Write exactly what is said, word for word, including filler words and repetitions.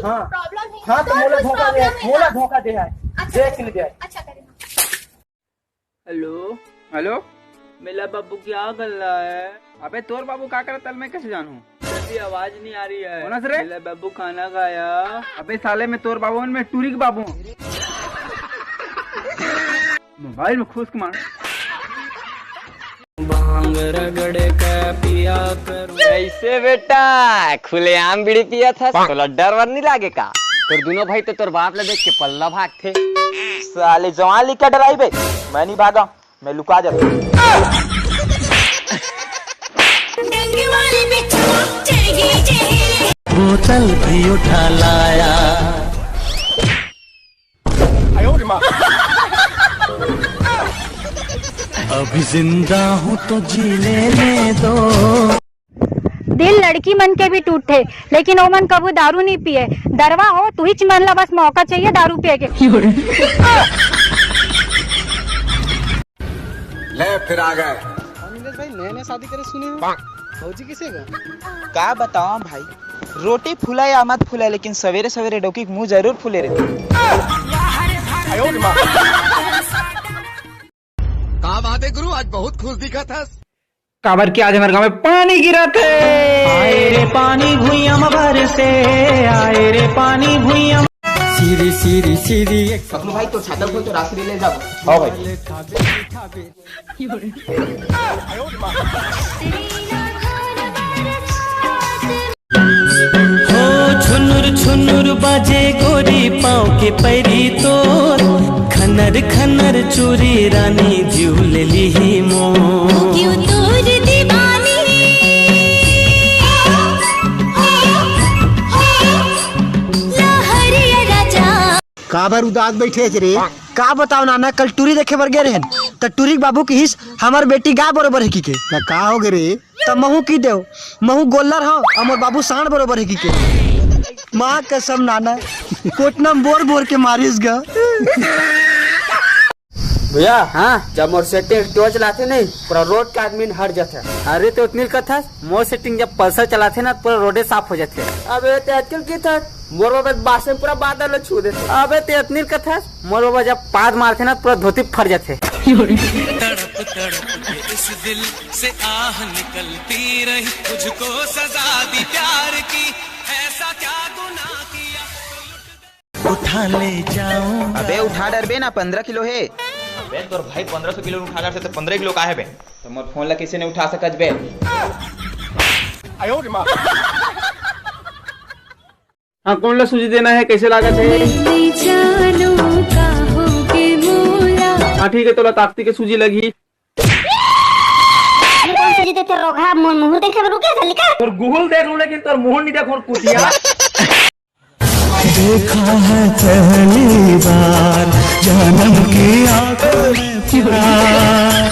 हाँ। प्रॉब्लम है हाँ, तो तो मोला कुछ धोखा दे, प्रॉब्लम है मोला का? धोखा दे है। अच्छा, देख ले दे। अच्छा करे। हेलो। हेलो। मेला बाबू क्या कर रहा है? अबे तोर बाबू का करत हे, मैं कैसे जानूं? तेरी आवाज नहीं आ रही है। कौन हंस रहे? मेला बाबू खाना खाया। अबे साले, मैं तोर बाबू हूं, मैं टूरी के बाबू हूं। मोबाइल में खुश कुमार। भांग रगड़ के पिया करो। कैसे बेटा, खुलेआम बीड़ी पियत हस? तोला डर वर नहीं लागे का? तोर दोनों भाई तो तोर बाप ला देख के पल्ला भागथे। साले जवान लइका डराई बे, मैं नहीं भागा, मैं लुका जाता। बोतल भी उठा लाया। अभी जिंदा हूँ तो जी लेने दो। दिल लड़की मन के भी टूटथे, लेकिन ओमन कभू दारू नहीं पिए। दरवा हो, तुहिच मन ला बस मौका चाहिए दारू पिए के। ले फिर आ गए। अनिलेश भाई, नया नया शादी करे सुने हो? भौजी किसे का? का बताओ भाई, रोटी फूला या मत फूला, लेकिन सवेरे सवेरे डौकी के मुंह जरूर फूले रहिथे। का बात है गुरु, आज बहुत खुश दिखत हस। काबर कि आज हमर गांव में पानी गिरत हे। आए रे पानी भुइयां म बरसे, आए रे पानी भुइयां म। सीरी, सीरी, सीरी, एक पकलू भाई, तो छाता खोल, तो रात्रि ले जाबो। हाँ भाई। हो छुनुर छुनुर बाजे गोरी पाँव के पैरी तोर, खनर खनर चूरी रानी जिउ ले लिही मोर। क्यों तोर दीवानी, लहरिया राजा। काबर उदास बैठे हस रे? का बताओ नाना, कल टूरी देखे बर गे रहेन, त टूरी के बाबू किहिस, "हमर बेटी गाय बरोबर हे" किके। त का हो गे रे? त महू कहि देव, "महू गोल्लर हंव, अउ मोर बाबू सांड़ बरोबर हे" किके। माँ कसम नाना, कोटना म बोर बोर के मारिस गा। भैया, हाँ? जब मोर सेटिंग टोच लाथे नहीं, पूरा रोड के आदमी हट जाथे। अरे, ते ओतनी ल कथस, मोर सेटिंग जब पल्सर चलाथे ना, पूरा रोडे साफ हो जाथे। अबे, ते आजकल की था, मोर बाबा बासे पूरा बादल ल छू देथे। अबे, ते ओतनी ल कथस, मोर बाबा जब पाद मारथे ना, पूरा धोती फट जाथे। तड़प तड़प के इस दिल से आह निकलती रही, तुझको सजा दी प्यार की, ऐसा क्या गुनाह किया। उठा ले जाऊं। अबे उठा डरबे ना, पंद्रह किलो हे। अबे तोर भाई पंद्रह सौ किलो उठा डरथे, तो पंद्रह किलो का हे बे? तो मोर फोन ला कैसे नहीं उठा सकत बे? हाँ, कौन ला सूजी देना है, कैसे लागत है? नहीं जानू का होगे मोला। हाँ ठीक है, तोला ताकती के सूजी लगही। ये कौन सूजी देथे रोगहा, मोर मुहूर देखे बर रुके जल्दी कर। तोर गुहुल देख लूं, लेकिन तोर मुहूर नहीं देखों, कुतिया। देखा है पहली बार जन्म की आंखों में प्यार।